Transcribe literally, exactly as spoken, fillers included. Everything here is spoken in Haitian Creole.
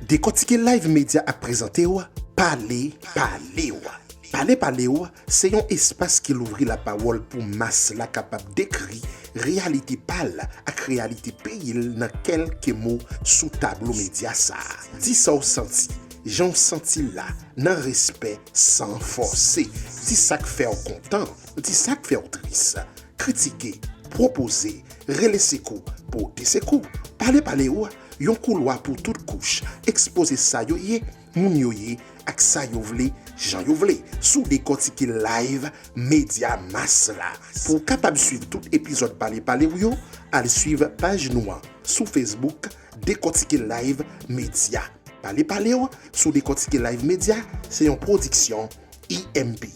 Dekòtike Live Media ap prezante w Pale Pale w. Pale Pale w se yon espas ki louvri lapawòl pou mas la kapab dekri reyalite pa l ak reyalite peyi l nan kèlke mo sou tablo medya sa a. Di sa w santi, jan w santi l la, nan respè, san fòse. Di sa k fè w kontan, di sa k fè w tris. Kritike, pwopoze, rele sekou, pote sekou. Pale Pale w, yon koulwa pou tout kouch, ekspoze sa yo ye, moun yo ye, ak sa yo vle, jan yo vle, sou Dekòtike Live Media Mas la. Pou w kapab swiv tout epizòd Pale Pale w yo, al swiv paj nou an sou Facebook, Dekòtike Live Media. Pale Pale w sou Dekòtike Live Media se yon pwodiksyon E M P.